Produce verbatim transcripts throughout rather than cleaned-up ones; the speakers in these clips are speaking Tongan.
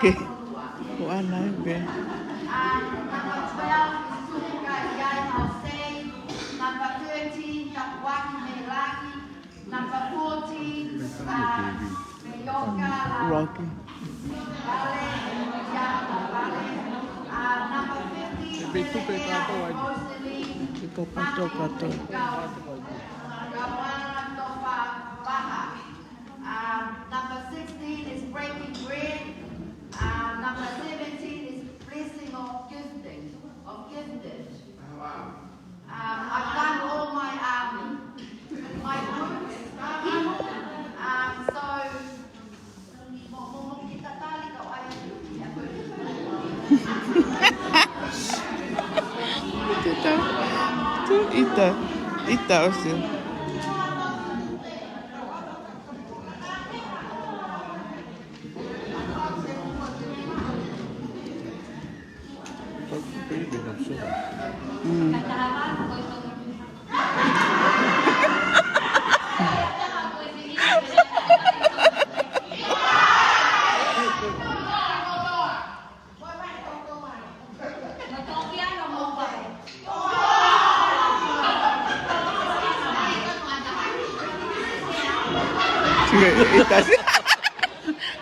Ko ana e pe. Number twelve is Tuka Iai Hausei. Number thirteen, Tapuaki Melaki. Number fourteen, uh, Meioka, uh, Rocky. Vale, Meioka, Vale. Uh, number fifteen, Pele Ea Rosalie. Iko pato, pato. Gauana Tofa Vaha. Um, number sixteen is Breaking Bread. Um, number seventeen is Blessing of Gifting, of Gifted. Um, I've done all my, um, my groups. Um, so, mo, mo, mo kita tali kau ai. Ita, ita, ita ʻosi.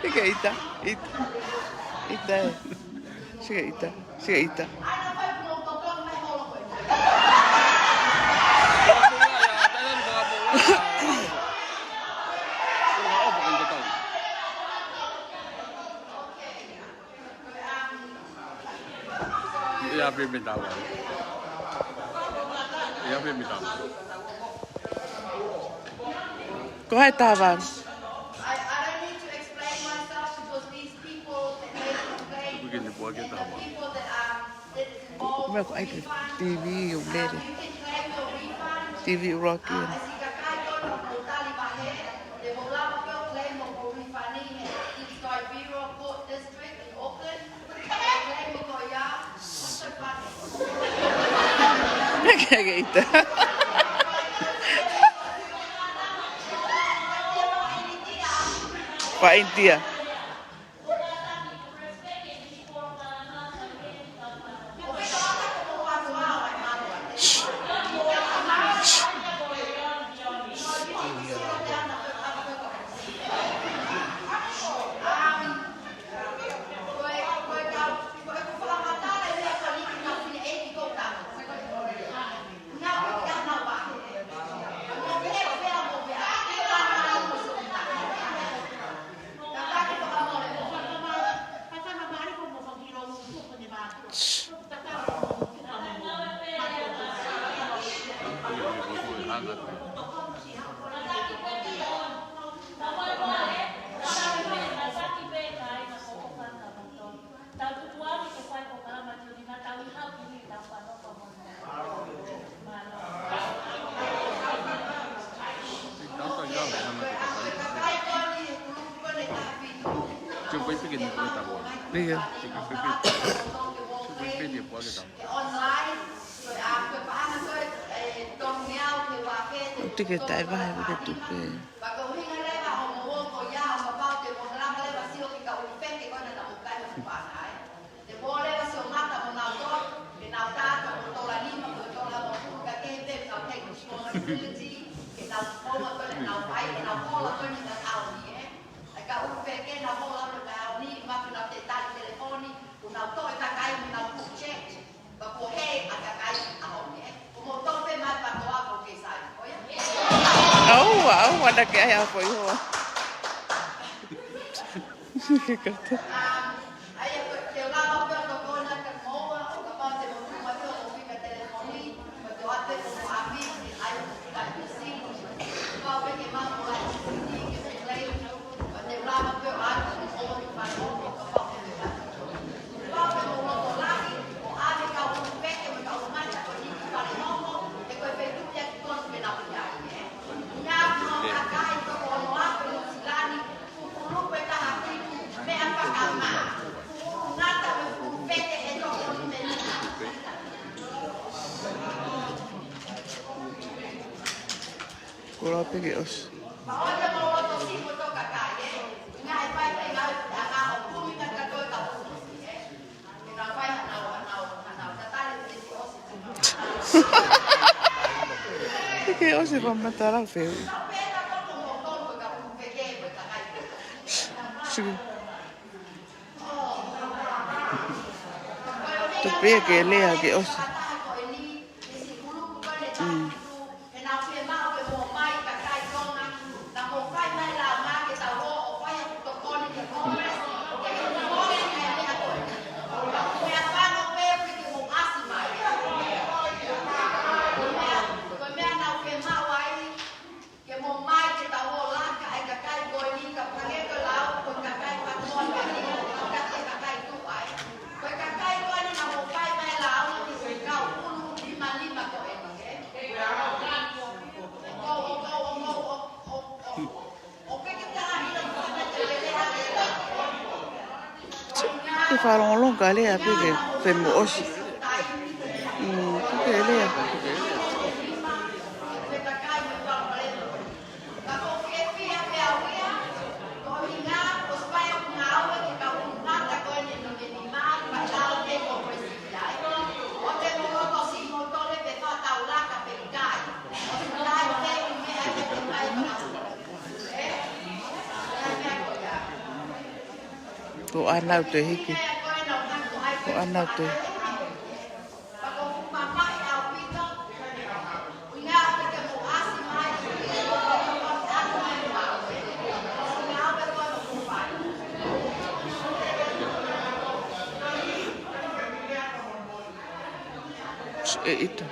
Ita, ita, ita, ita. Siʻi ita, siʻi ita. Ia, pē pē tau. Ia, pē pē tau. Ko hai tava? Ko e meʻa ko ʻai ke T V ʻo Mele. T V ʻo Rocky. Meʻa ke ʻita. Faʻa ʻInitia. Ia. Tike tai vahe mo ke tupe. Te mole va so mata mo nau to, ke nau tato mo tola nima, mo tola mo kulu ka ke pe ka ke mo sio na sio ti, ke nau koma ko le nau fai, ke nau kola ko ni ka kau ni, ē. Ai ka u pe ke nau kola ko ka au ni, ma ke nau te tali telefoni, ko nau to e kakai, mo nau ku check, ka ko he a kakai a ho ni, ē. Ko mo to pe mai pa to a ko ke sai, ko ia. Au, au, ana ke ai a ko i hoa. Ke kata. Ko la pe ke ʻosi. Ke ʻosi e fakamatala feu. Sio. Tuku pē ke lea ke ʻosi. Mm. Ke mou mai ke tau ō laka ai kakai ko eni ka pangeko lau ko kakai patoa ka ni ka kakai kakai tu ai. Ko kakai ko eni na mo kai mai lau ki se kau ulu lima lima ko eni, ē? Ko, ko, ko, ko, ko, ko, ko, ko, ko, ke ke tala ina mo kai te lele ha lele. Ke fakalongolongo ka lea pē ke femu ʻosi. Mm, ke ke lea. Ko ʻanau te hiki. Ko ʻanau te. ʻE ʻita.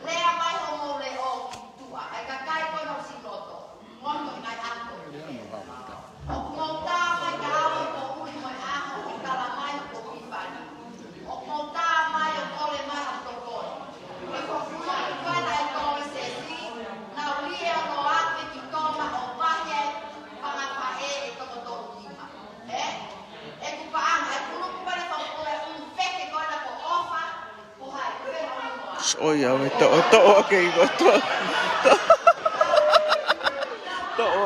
Lea mai hoʻomou leʻo ki tuʻa, ʻa e kakai ko ena ʻosi loto, mo hono ngaahi ako. ʻOku mou tā mai ka ʻave ko ui mo e ʻaho ʻo tala mai ko Pipani. ʻOku mou tā mai ʻo kole mai ha tokoni. Ke ko kula ki fana e kole sesi, nau lie ʻo noa ke ki toma ʻo pahe, panga pahe e toko tolu lima. Ē? ʻE ku paʻanga, e kulupu pale fau ko e ʻunu feke ko ena ko ʻOfa, ʻOi, ʻave toʻo, toʻo, ʻoku ʻikai ko toʻo. Toʻo.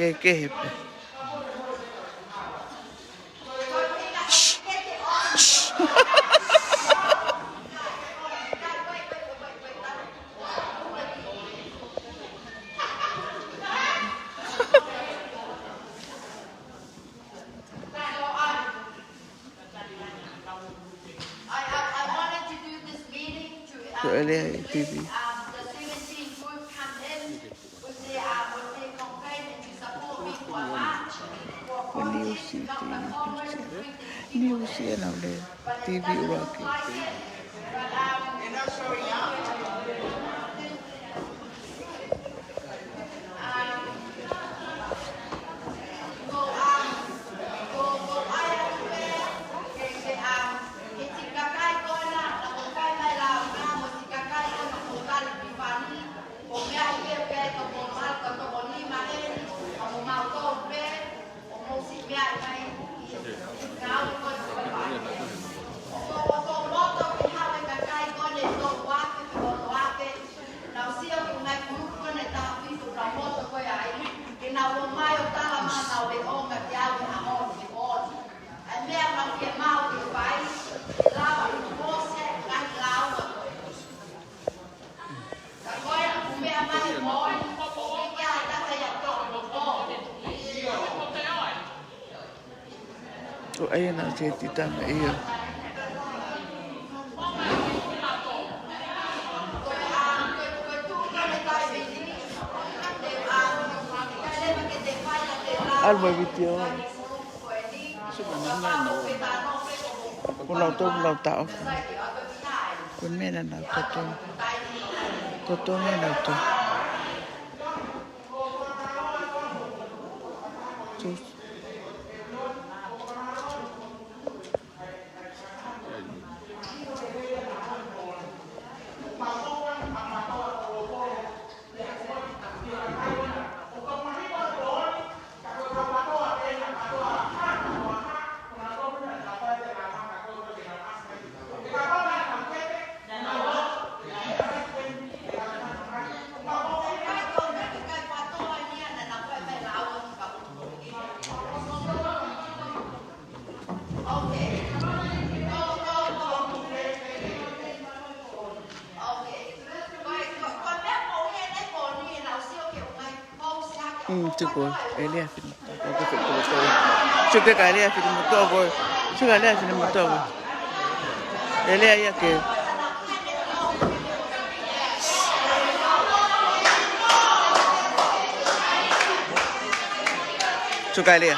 Kehekehe pē. Ko e lea ʻi he T V. Ko e niusi, T V niusi. Niusi ʻenau lea. T V ʻuluaki. ʻO ʻai ʻena ke titana ia. ʻAlu mai vitiō. Ko lau tau, ko lau tau. Ko e meʻa naʻa nau totongi. Totongi naʻa nau totongi. Mm, tuku, ʻElia fili. Tuku ke ka ʻElia fili motuʻa ko. Tuku ʻElia fili motuʻa ko. ʻElia ia ke. Tuku ʻElia.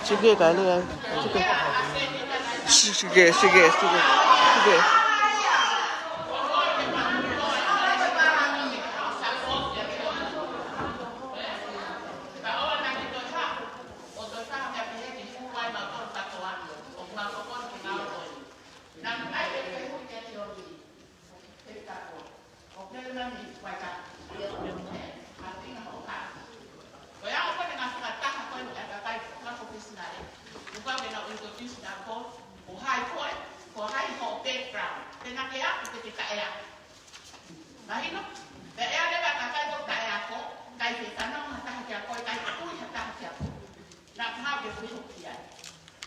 Sige, kale, sige. Sige, sige, sige. Sige. Ko ia ʻoku ne ngaahi fakataha ko eni ʻa e kakai ko ē ko e fisinale. Kuo pau ke nau introduce na ko, ko hai koe, ko hai ho background. Pea naʻa ke ako pe ke taʻe ako. Mahino? Pea ʻe ʻi ai leva kakai ko e taʻe ako, ʻikai ke fanongo ha taha kia koe, ʻikai ke tui ha taha kia koe. Naʻa ke hao ke fui hoki ai.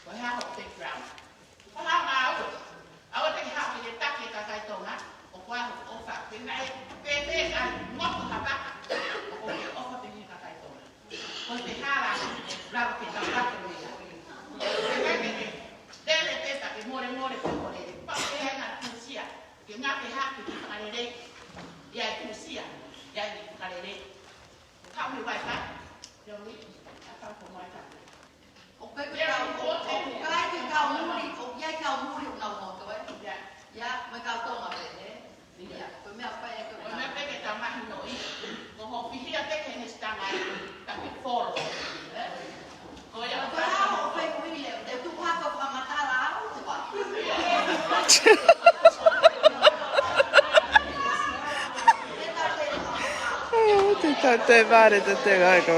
Ko e hā ho background. Ko e hā ngāue. ʻOua te ke haʻu ke ke taki e kakai Tonga, ʻoku ʻi ai hoku ʻofa. Pea naʻe, pea pehē ʻa e ngofo ha vaka, ʻoku ou ʻofa pē ki he kakai Tonga. Ko e pehē hala, lava ke tau vaka mei ai. Pea ke ke, lele pē pea ke mole mole pē ko lele. Pea ke ʻi ai ngaahi tuʻusia, ke ngāue ke haʻu ke fakalelei. ʻI ai tuʻusia, ʻi ai fakalelei. Kau mei Vaitā, Johnny, a kau ko Vaitā. ʻOku ʻikai ke kau, ʻoku ʻikai ke kau muli, ʻoku ʻikai ke kau muli ʻo nau moto, ē? ʻIa. ʻIa, mo e kau Tonga pē, ē? ʻIa. Ko e meʻa pē, ko e meʻa pē ke tau mahinoʻi. Ko hoʻo pihia pē ki he ngaahi sitanga ē, ka ke follow, ē? Ko ia ko e hā hoʻo fai ko ʻile, te tuku hake ʻo fakamatala au, te pa. Te ta te vare te te gai ko.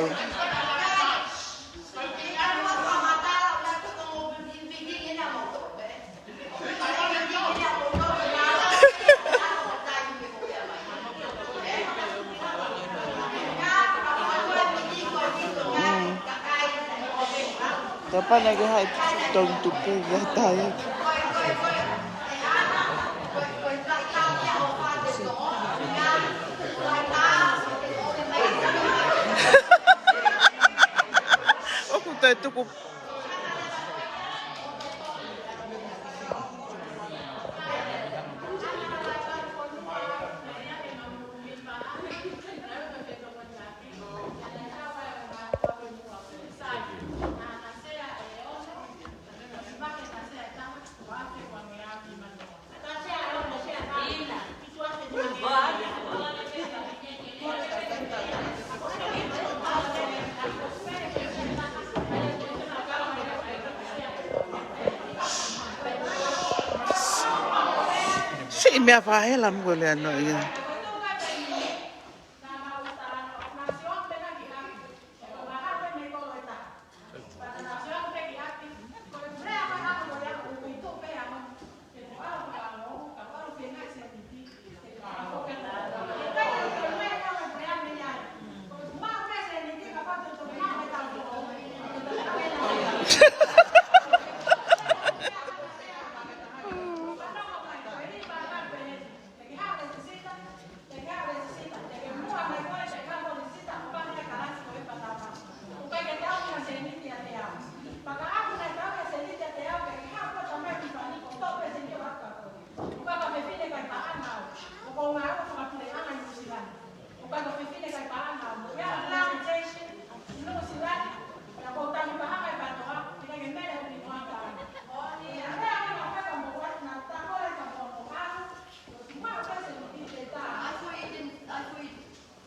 Mm. Kapau naʻe ʻikai ha ʻi ai ha tau tupu ia tai. ʻOku te tuku. Meʻa fakahela mo e lea noa ia. I thought you didn't, I thought you,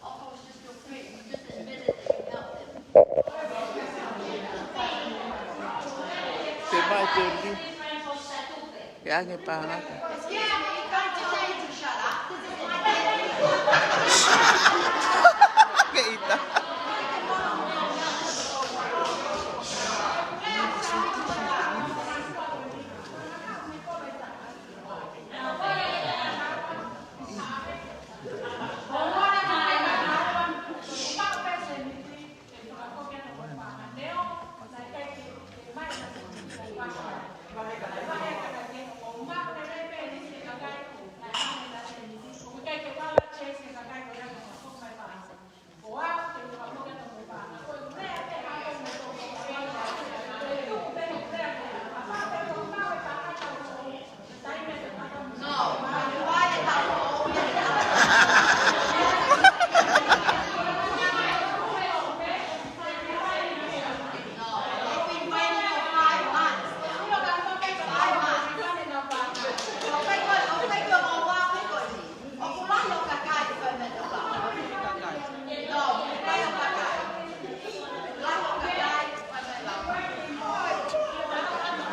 Alpha was just your friend. You just admitted that you helped him. Te mai te uli. Ke ange pāngata. Excuse me, can't you tell him to shut up? This is my Ke ita.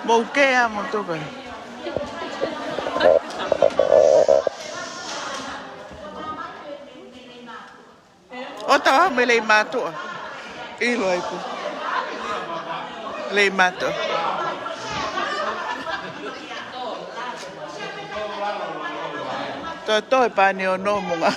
Mou kea mo toka. ʻO tau ha mei Leimātuʻa. ʻIlo ai pē. Leimātuʻa. Toe toe pani o no munga.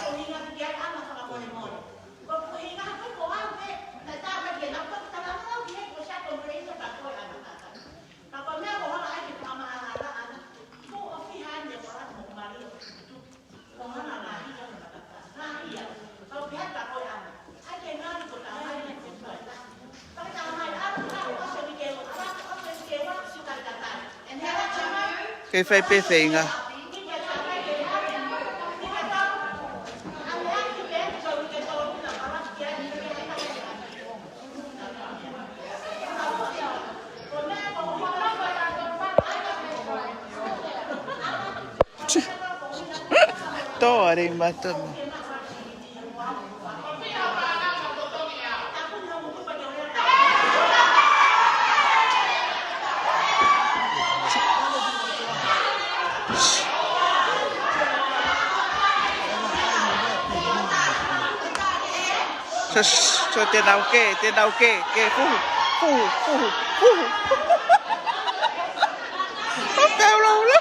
Ke fai pē feinga. Tō are i mata mo. So, so te nau ke, te nau ke, ke fuhu, fuhu, fuhu, fuhu. ʻO pehē ula ula.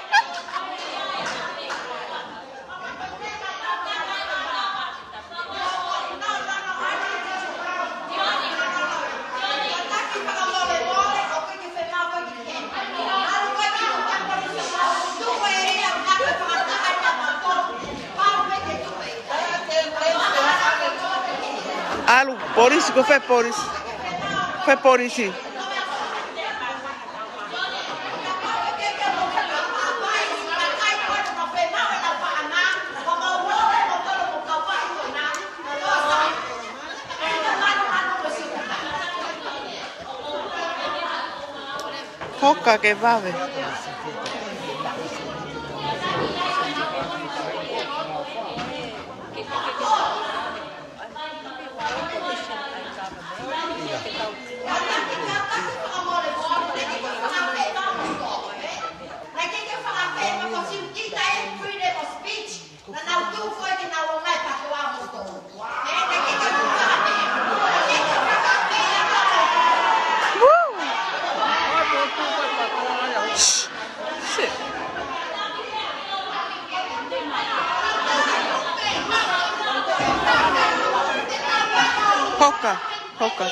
ʻAlu, polisi, ko fē polisi? Fē polisi? Hoka ke vave. Hoka, hoka.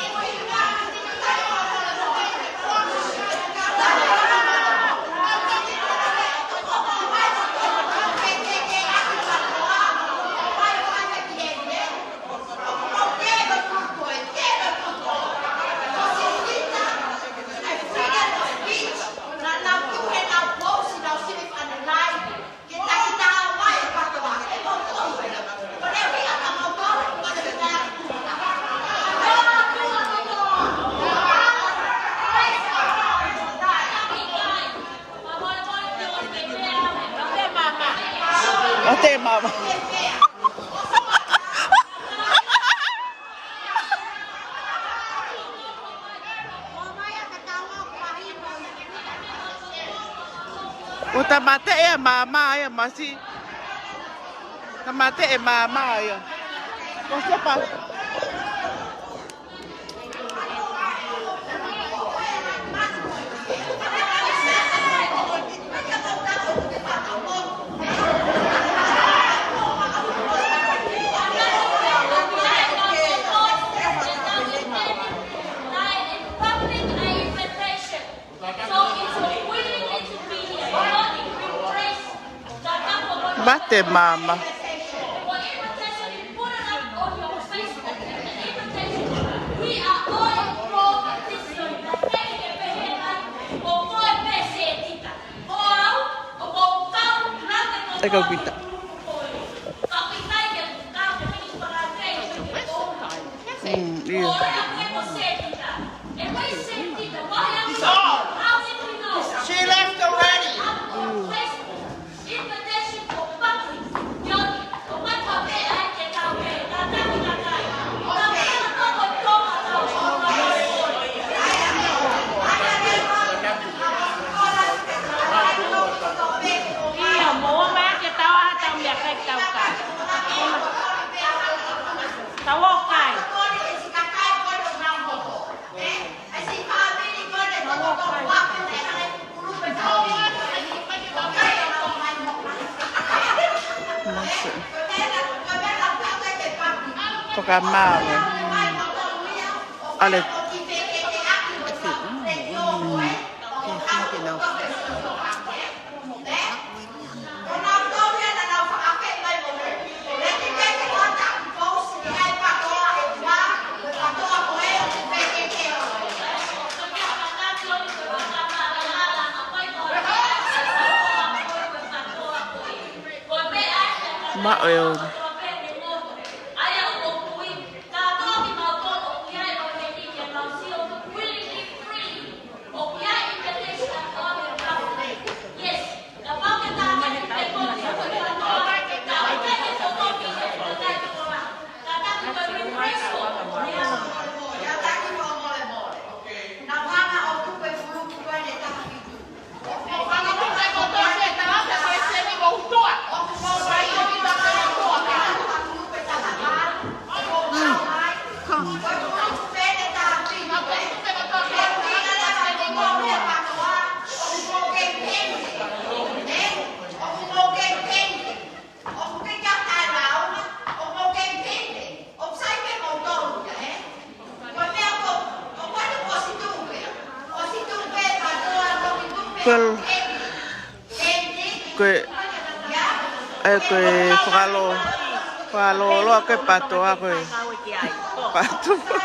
ʻO te mama. ʻO tāmateʻi ʻa mama ia masi. Tāmateʻi mama ia. ʻO se pa. Mate mama. ʻE kau kita. Mm, ʻio. She left already. ʻIo, mo ua mai ke tau ʻa tau mea kai tau kai. Tau ō kai. Masi. Toka mama. Ale. Maʻo e o. Ko e, ko e, ʻe ko e fakalō, fakalōloa ko e pātoa ko e. Pātoa.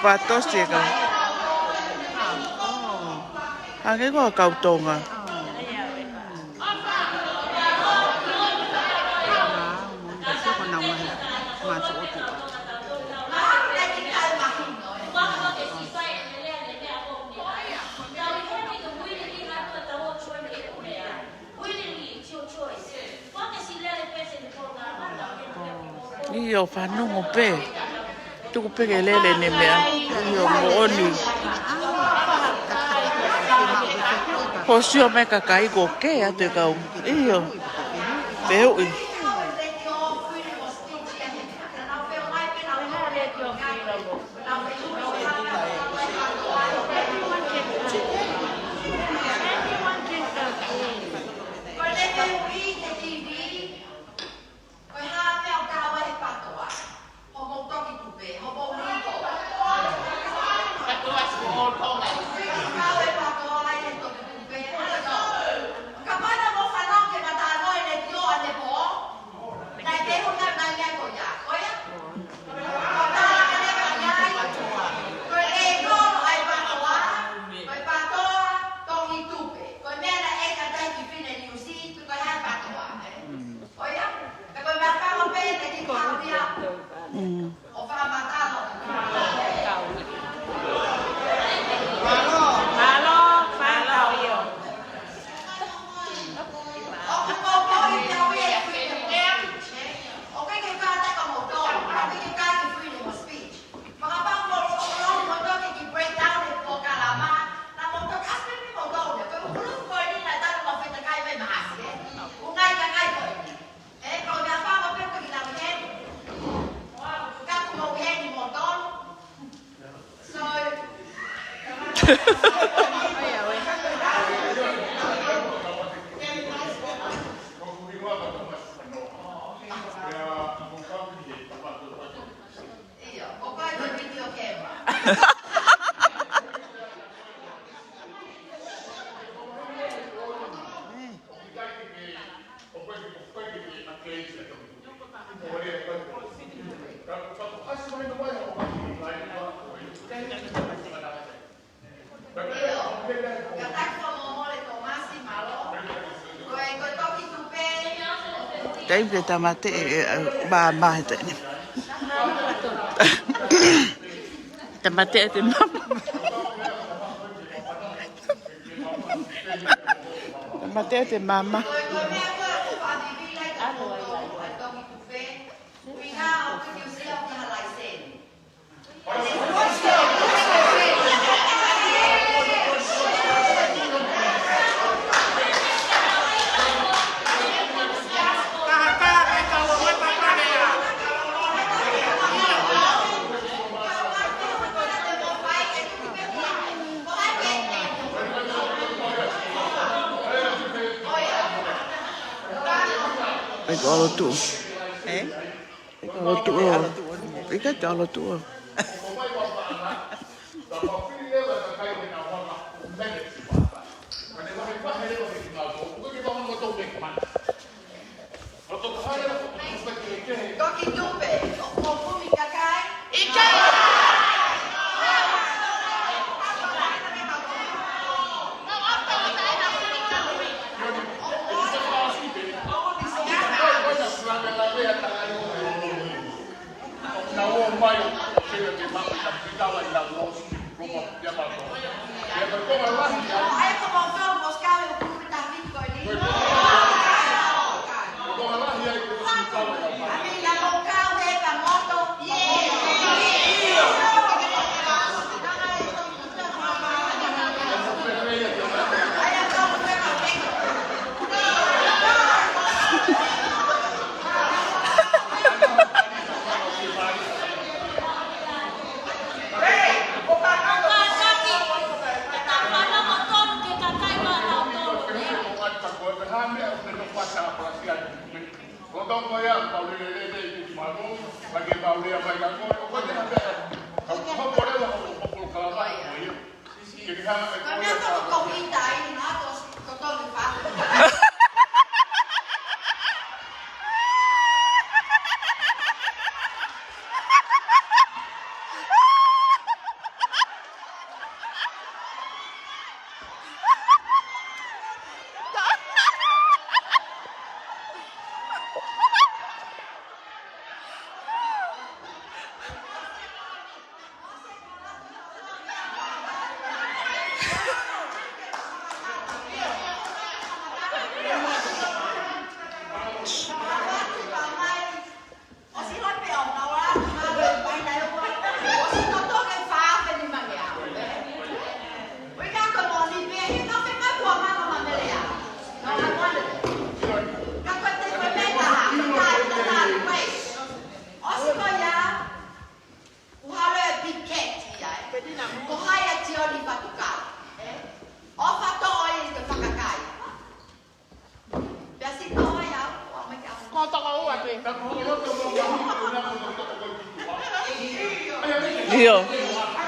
Pātoa si e kau. Hangē ko e kau Tonga. ʻIo, fanongo pē. Tuku pē ke lele ʻene meʻa. ʻIo, moʻoni. Ko e sio mai kakai ko e kē atu e kau. ʻIo. Peuʻi. Ko e hā e meʻa ʻoku ʻi he pātoa? Hoʻomou toki tuʻu Taimi te tamateʻi e, e, e, mama he taimi ni. Tamateʻi e mama. Tamateʻi e mama. ʻIkai ko e ʻAlo Tuʻo. Ē? ʻIkai ko e ʻAlo Tuʻo. ʻIkai ko e ʻAlo Tuʻo. Toki tupe, ʻoku mou kumi kakai? ʻIkai! Ko hai ʻa Tioni Fatukau, ē? ʻOfa toʻo ia ke fakakai. Pea si toʻo ia, ʻo mai ka. Ko toko ua pē. ʻIo.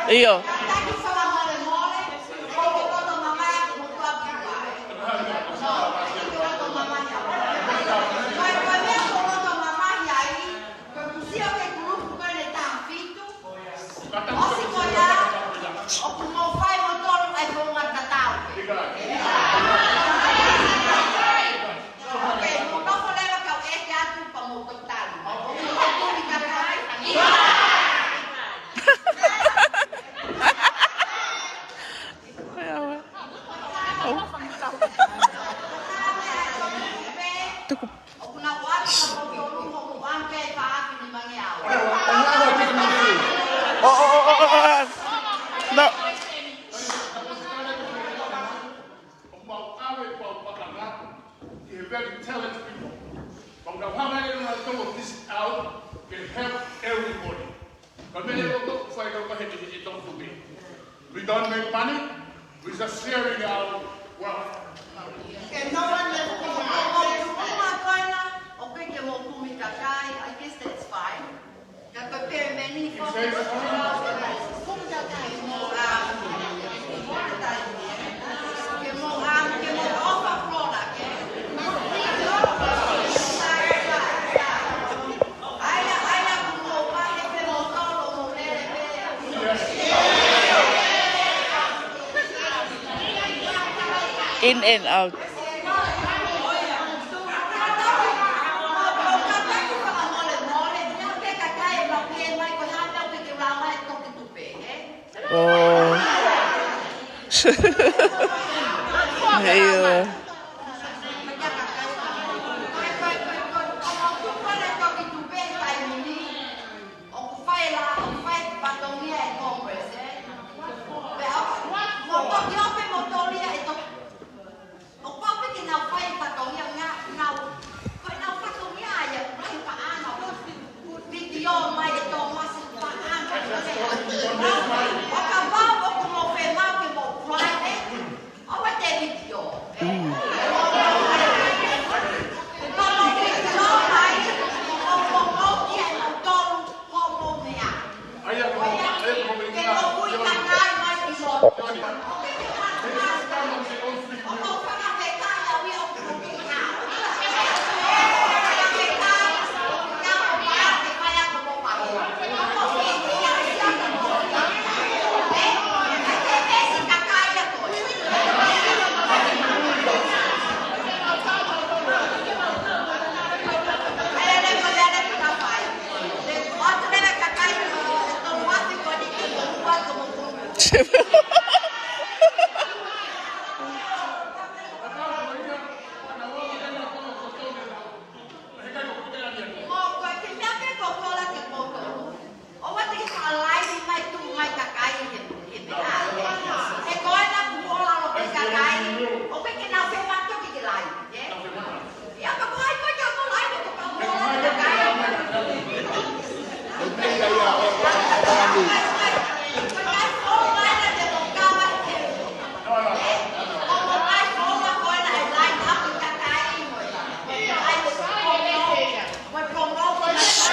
ʻIo. ʻOsi ko ia, ʻoku mou fai moutolu ʻa e founga tatau. ʻOku mou nofo leva kau ʻeke atu pea mou toki tali. ʻOku mou tuli kakai. Tuku. Oh, oh, oh, oh, oh. No. Very talented people. But now how many of us know this out can help everybody? But many of us don't find out what it is, it don't do me. We don't make money, we just sharing our wealth. And no one left behind. Ko e kumi kakai, I guess that's fine. Ka ko e pēmeni, ke mo, um, ke mo, um, ke mo offer product, eh? In and out. Oh. Hei, uh, ʻoku fai la, ʻoku fai fatongia ʻe Congress, eh? Pea ʻoku, ʻoku toki ope mo tolia e toki. ʻOku pau pē ke nau fai fatongia ngā, nau, ko e nau fatongia ia, ʻoku lahi paʻanga, ʻoku vitiō mai e Tōmasi paʻanga. ʻO kapau ʻoku mou fiemaʻu ke mou private, ʻoua te vitiō. Mm. ʻOua te ke faʻa laivi mai, tuʻu mai kakai he, he meʻa. He ko ena kuo ʻalu pē kakai, ʻoku ʻikai ke nau fiemaʻu ke ke laivi, ē? Ia ka ko hai ko e ka ko laivi, ko ka ko laivi kakai.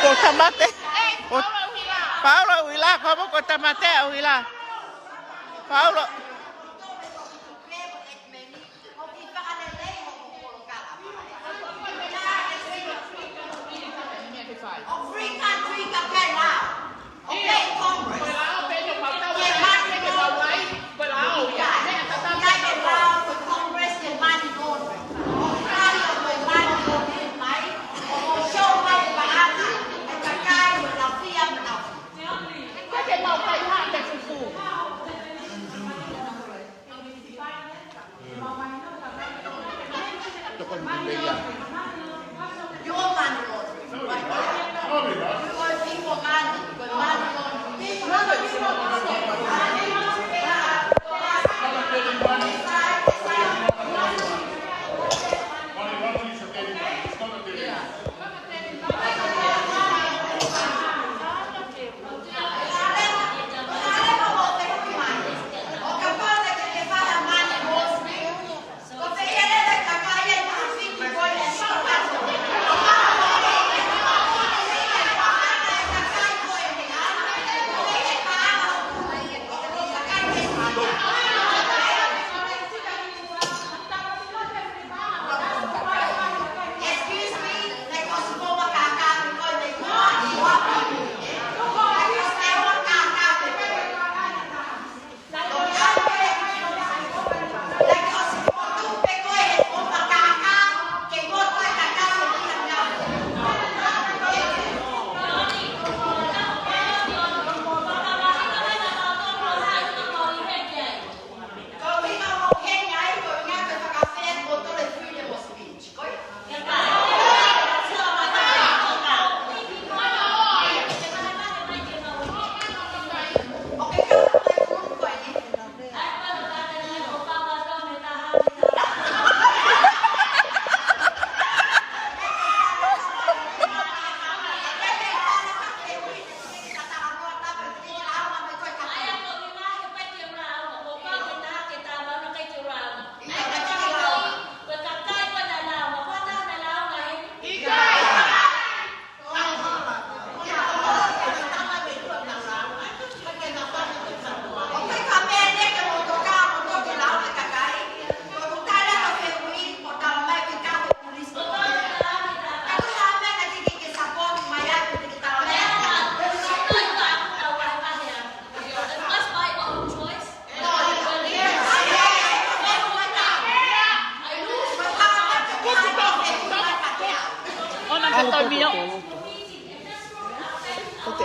Ko Tamate. Ko Paula Uila, ko mo ko Tamate Uila. Paula.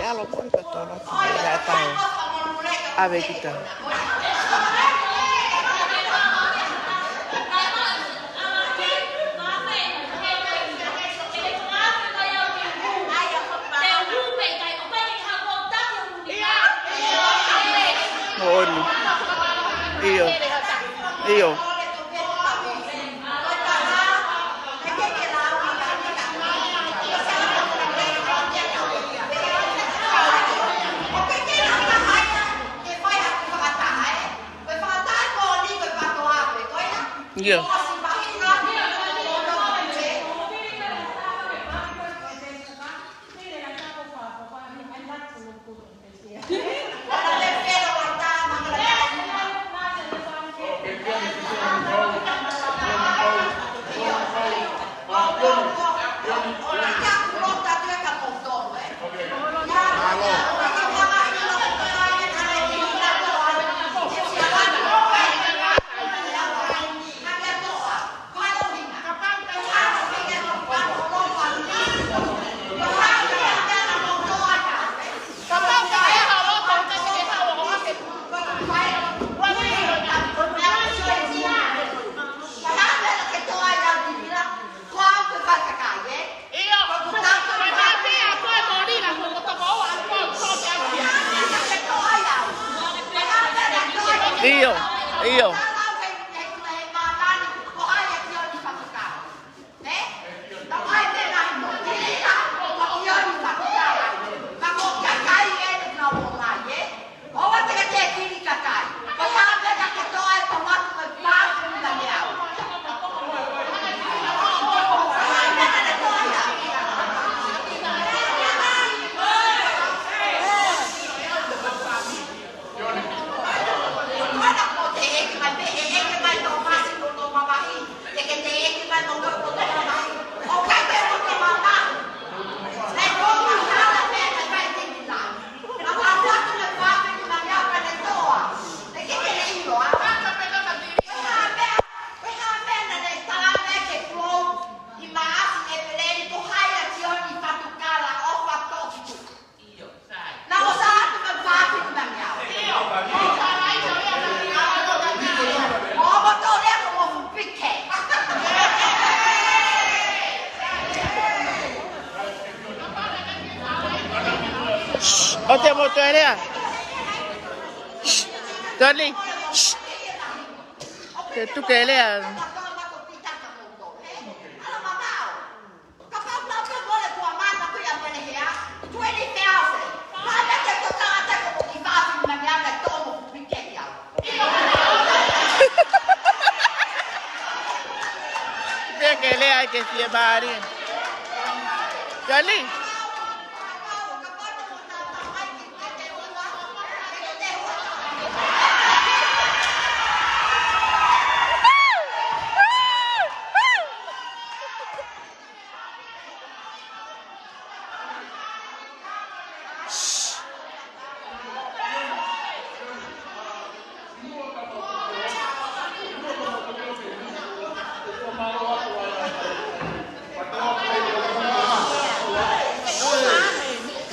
Alo, pon patolo, la tau. Ave kita. Moʻoni. ʻIo. ʻIo. ʻIo. ʻIo, ʻio. ʻO te mo toe lea. Tony. Te tuku e lea. Pea ke lea ai ke fie mālie. Tony.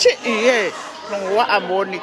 Siʻi ē, nongo ua a moni.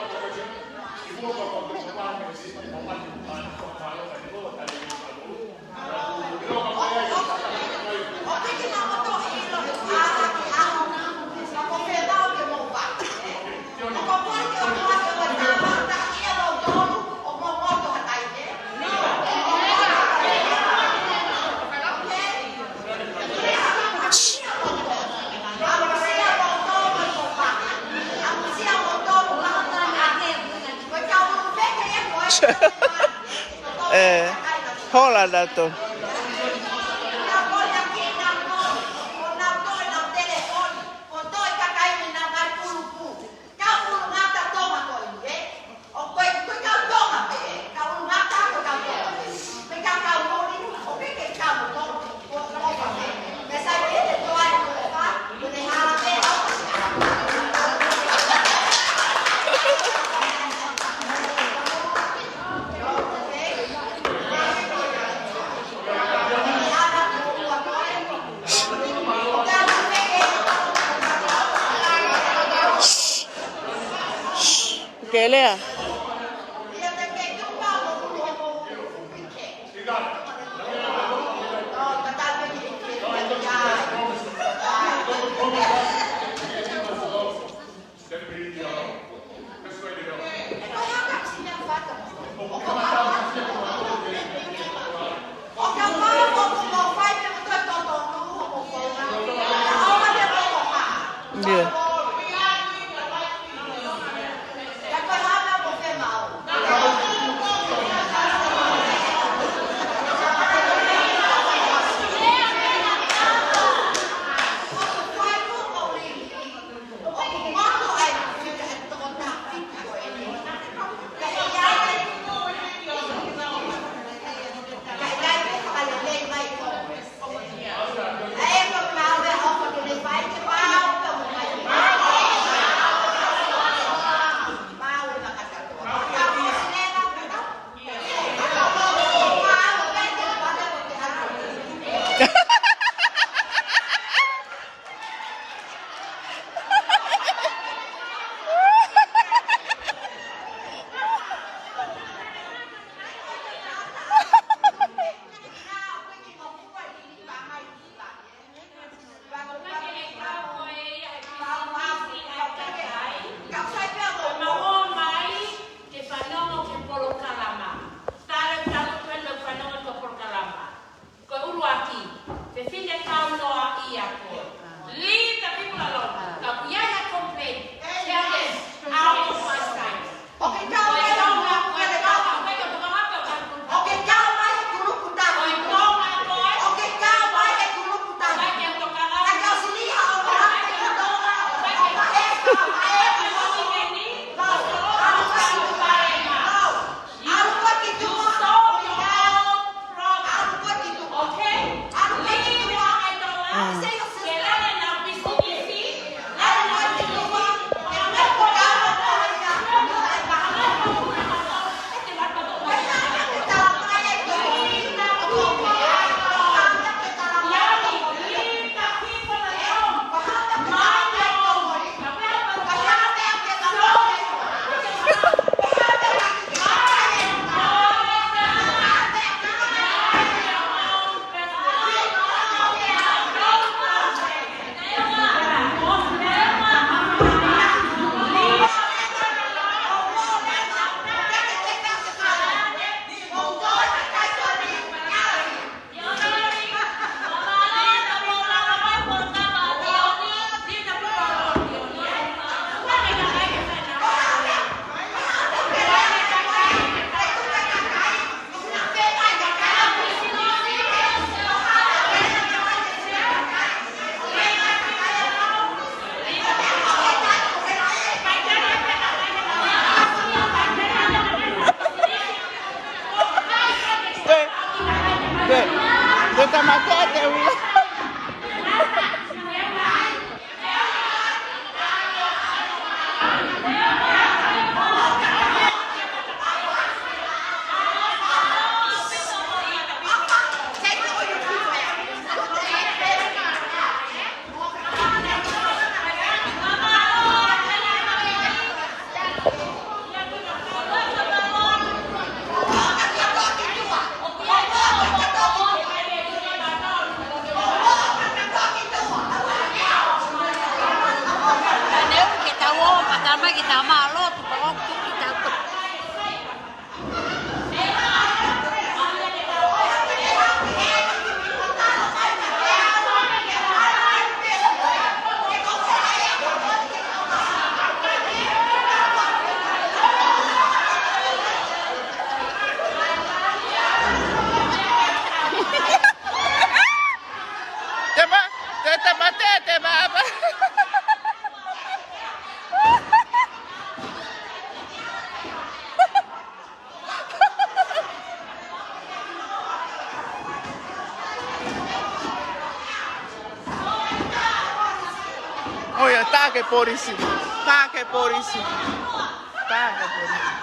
ʻE, hola nato. Kelea. Yeah. Ko e ʻuluaki, fefine kaunoa ia ko Lita Pipulalo, ka ʻoku ʻi ai ha complaint, share this out of my sight. Te, te, te tamatea te ula. Te ma, te, te mate, te ma, ma. ʻOia, tā ki he polisi. Tā ki he polisi. Tā ki he polisi.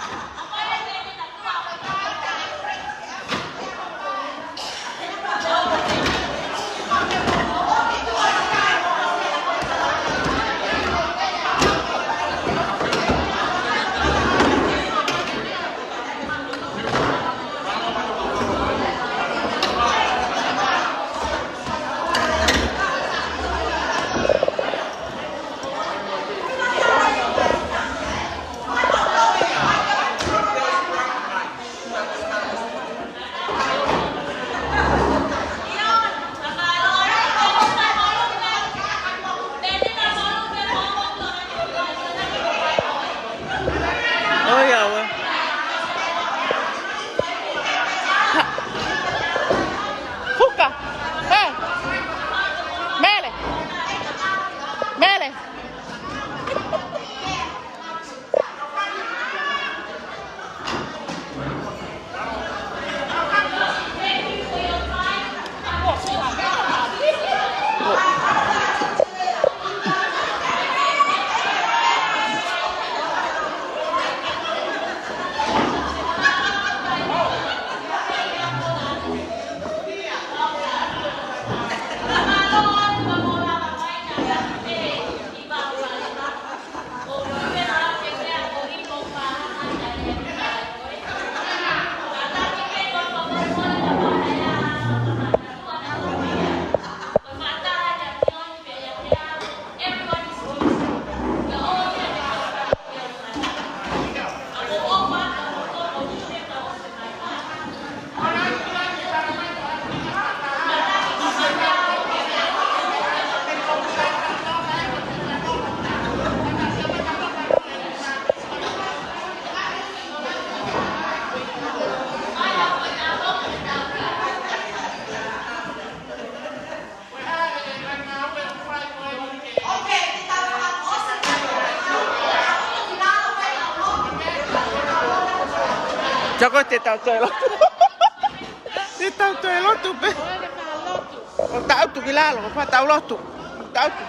Sio ko ē, te tau toe lotu. Te tau toe lotu pē. ʻO tau tuʻu ki lalo, ʻo fai ʻetau lotu. Tau tuʻu.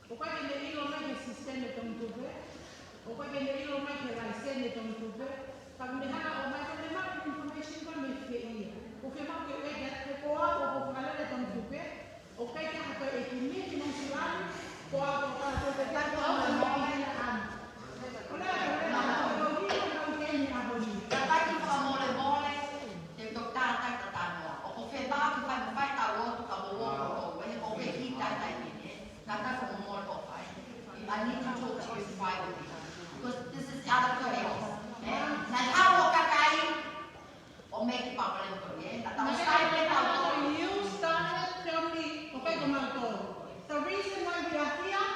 ʻOku ʻikai ke ne ʻilo mai ki he sisitemi Tongitupe, ʻoku ʻikai ke ne ʻilo mai ki he laiseni Tongitupe, ka ne hanga ʻo ʻomai ko e maʻu information ko e meʻa fē ia. ʻOku fiemaʻu ke ʻeke atu ko au ʻoku ou fakalele Tongitupe, ʻoku ʻikai ke ʻi ai ha toe ʻeiki mei Nuʻu Sila ni, ko au ʻoku ou fakalele Tongitupe, ko au ʻoku ou fakalele ʻamu. ʻOku ou lea atu, ʻoku ou lea atu, ʻoku ou lea atu. Tataki fakamolemole, te u toki tātaki tatanoa. ʻOku ou fiemaʻu ke fai mo fai ʻetau lotu ka mou ō, ʻoku ou ʻeke ʻi he taimi ni. Tataki fakamolemole ʻo fai. I need to talk to you privately. Because this is out of control. Eh? Naʻe haʻu ʻa e kakai ʻo make problem ko ē. Naʻa tau sai pē tau. You started telling me, okay, ko mautolu. The reason why we are here,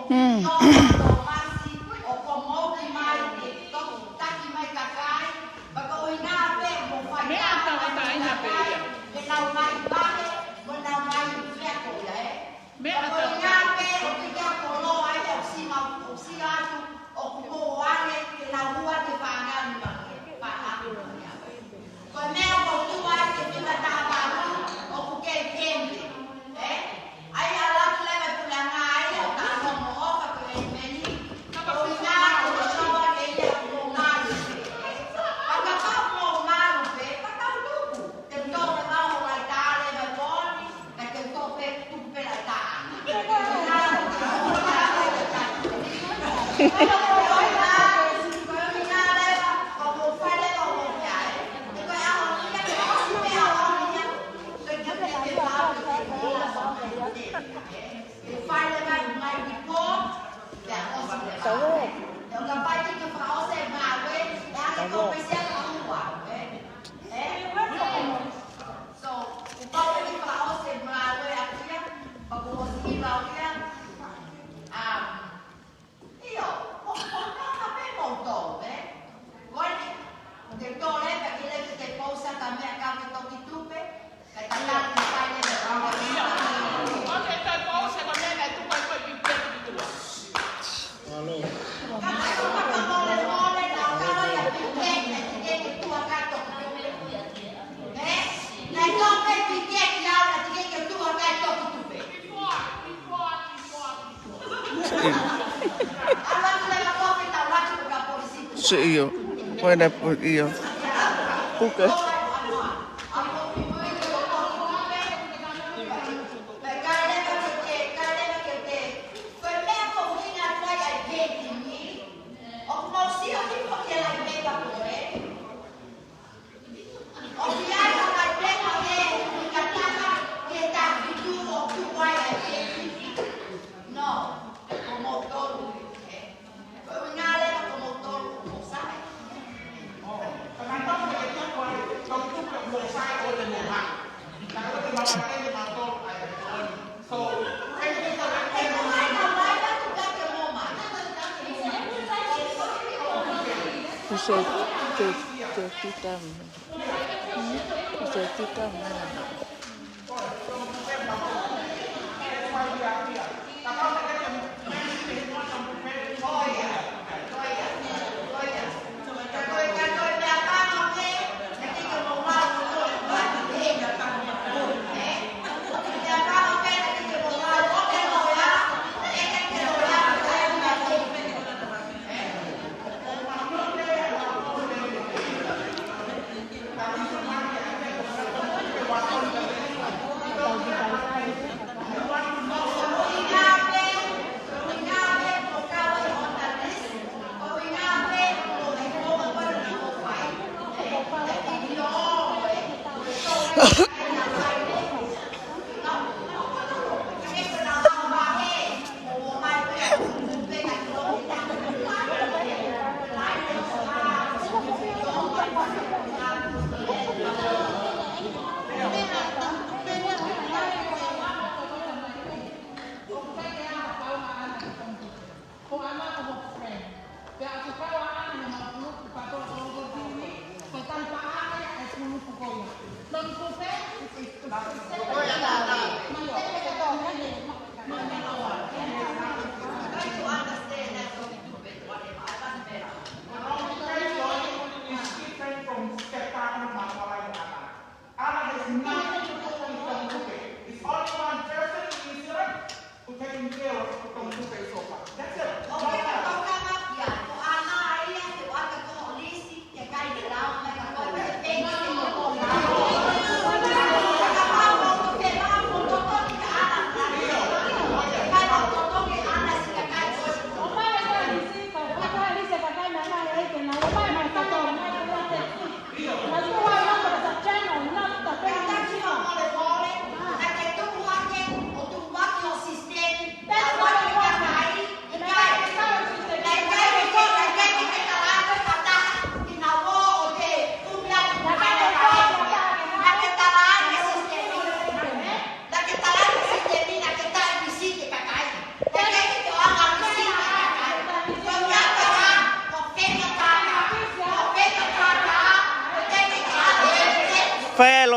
ʻo ko mou ki mai, ʻe toki taki mai kakai, pea ko e ʻuhinga pē mo fai Meʻa tangata ina pē ia. Ke nau mai pale, mo nau mai fea ko ia, ē. Meʻa tangata. Ko e ʻuhinga pē ʻoku ʻikai ke koloa ia ʻo sima, ʻo sila atu, ʻoku mou ʻoange ke nau ua ke fānau mai, fānau mai. Ko e meʻa ʻoku tuʻu ai ke fika tāvālu ʻoku kei kemi, ē? ʻAi ʻalu atu leva e puleʻanga ai ʻo talanoa mo ʻofa ko e ʻēmeni. Ko e ʻuhinga ko e soa ke ia ʻoku mou malu pē. Pea kapau ʻoku mou malu pē, pea tau tuku. Te u tō leva ho laitā leva e pōni. Ka te u tō pē, tuku pē laitā. So, ʻoku pau ke fakaʻosi e ngāue ʻaʻaku ia, pea kuo ʻosi ʻilo au ia. Um, ʻio, ʻoku, ʻoku nofo pē kimoutolu, ē? Ko eni, ʻoku te tō leva ke lele te pousa ka meʻa ka ke toki tupe, ka tatali ke fai leva. ʻIo, ʻoku te tō pousa ka meʻa ka tupe ko e pipe ki tua. Alo. Ka ka tupe ka mole mole, ka ka ia pipe, ka ke ke tua ka toki tupe. Sio. Sio. Ko ena pu-, ʻio. Puke. Ko e, ko e, ko e kita mena. Ko e kita mena.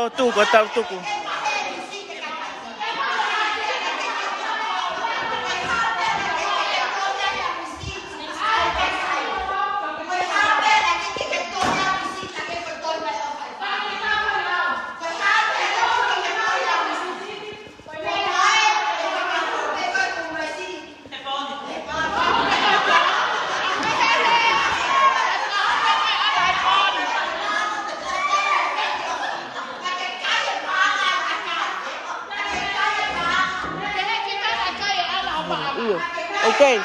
Ko tuku, ko tau tuku. ʻIo. Okay.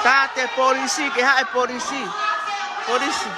Tate polisi, ke haʻe polisi. Polisi.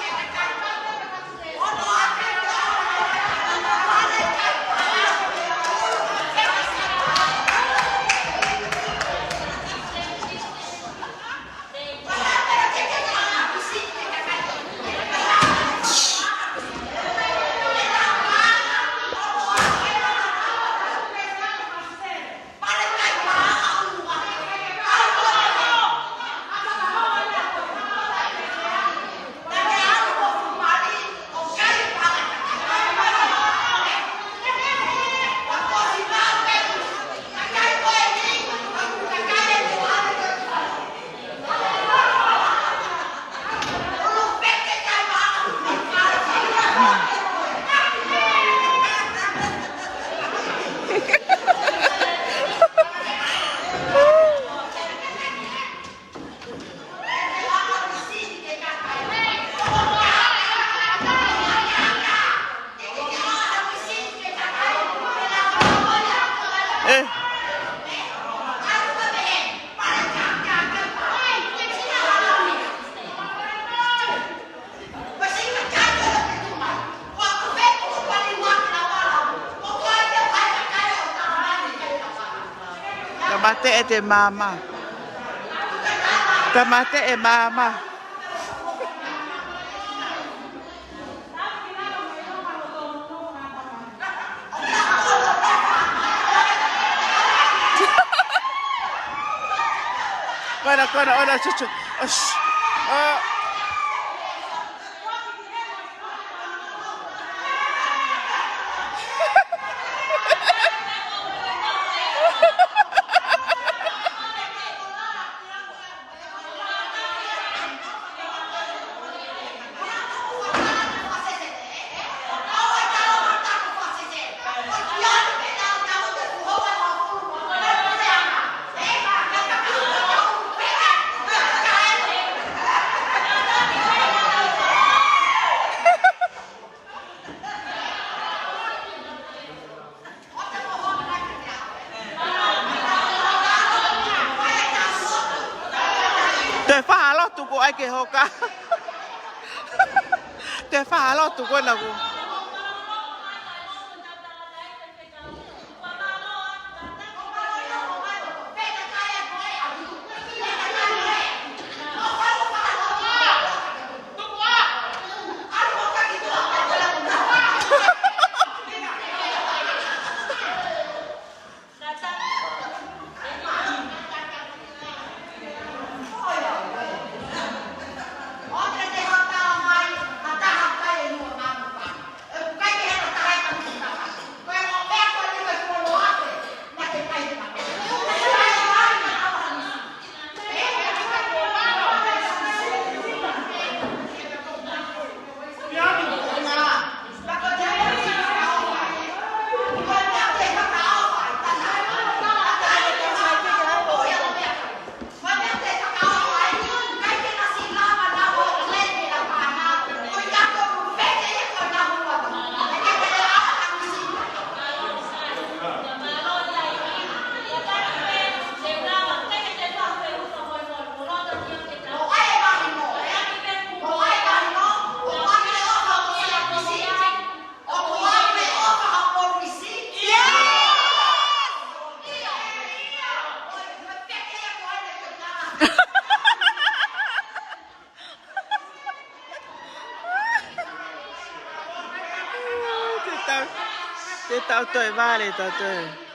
Tamateʻi e māmā. Tamateʻi e māmā. Kona, kona, ona, chuchu. Osh. Oh. Te fahalotu ko ai ke hoka. Te fahalotu ko naku. Tau toe vale, tau toe.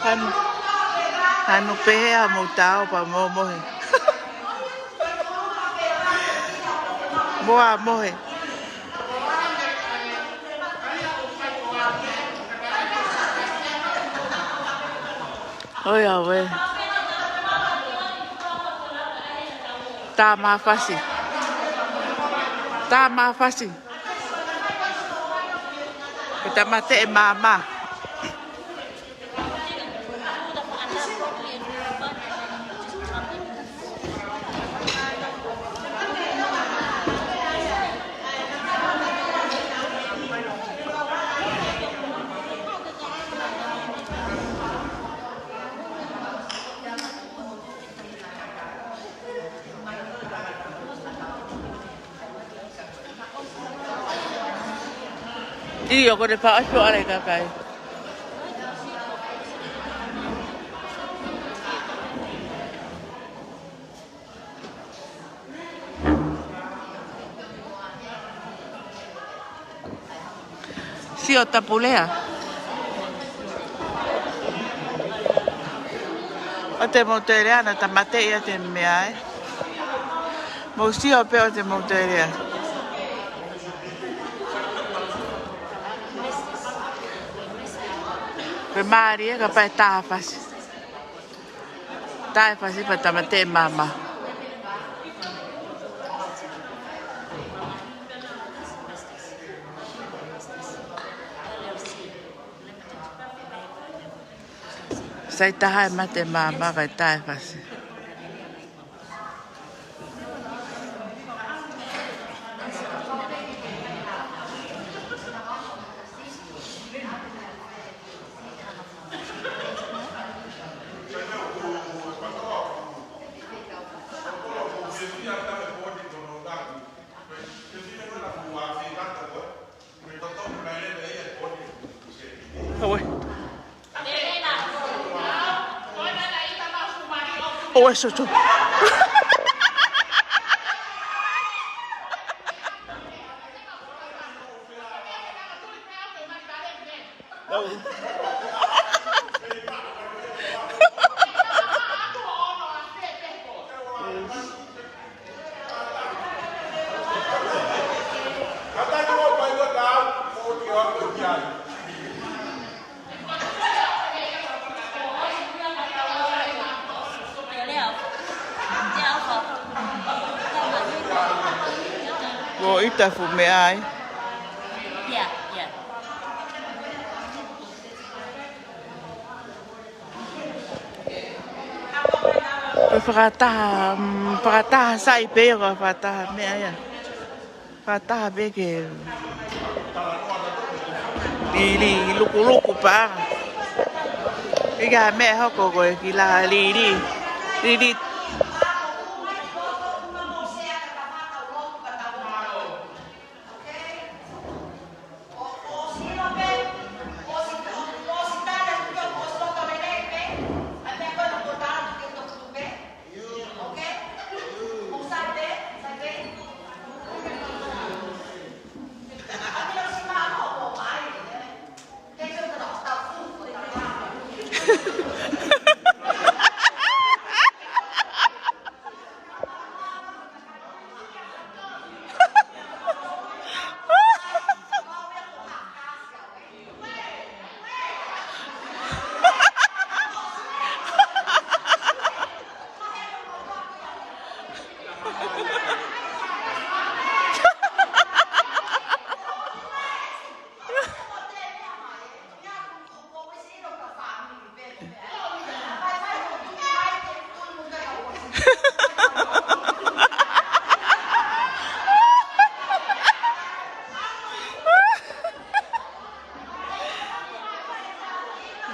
Hanu, hanu pehē ʻa mou tau pea mou mohe. Moa mohe. ʻOi, ʻauē. Tā mafasi. Tā mafasi. Ko e tāmateʻi māmā. ʻIo, ko e paʻa ʻo e kakai. Sio Tapulea. ʻOua te mou toe lea, naʻa tāmateʻi ʻa e meʻa, ē. Mou sio pē, ʻoua te mou toe lea. Pe mālie, kapau ʻe tā fasi. Tā e fasi pea tāmateʻi māmā. Sai taha e mate māmā kae tā e fasi. ʻAuē. ʻAuē, soso. Ko ʻita fuʻu meʻa ai. Ko Fakataha, mm, fakataha sai pē ia, ko e fakataha meʻa ia. Fakataha pē ke lī, lī, lukuluku pē. ʻIkai ha meʻa hoko ko e kiʻi lā lī, lī, lī, lī.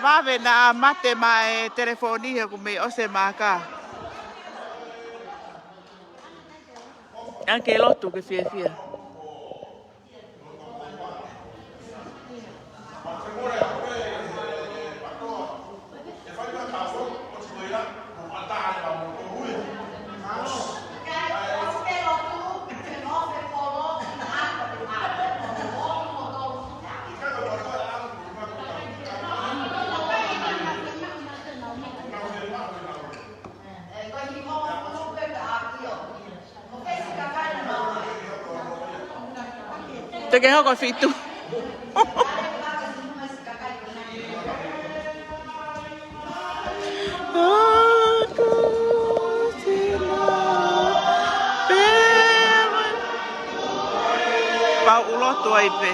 Vave naʻa mate mai e telefoni he ʻoku mei ʻosi e māka. ʻAi ke lotu ke fiefia. Te ke hoko fitu. Pau ʻuloto ai pē.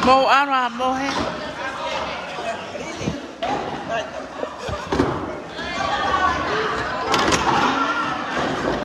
Mou ʻalu ā, mohe.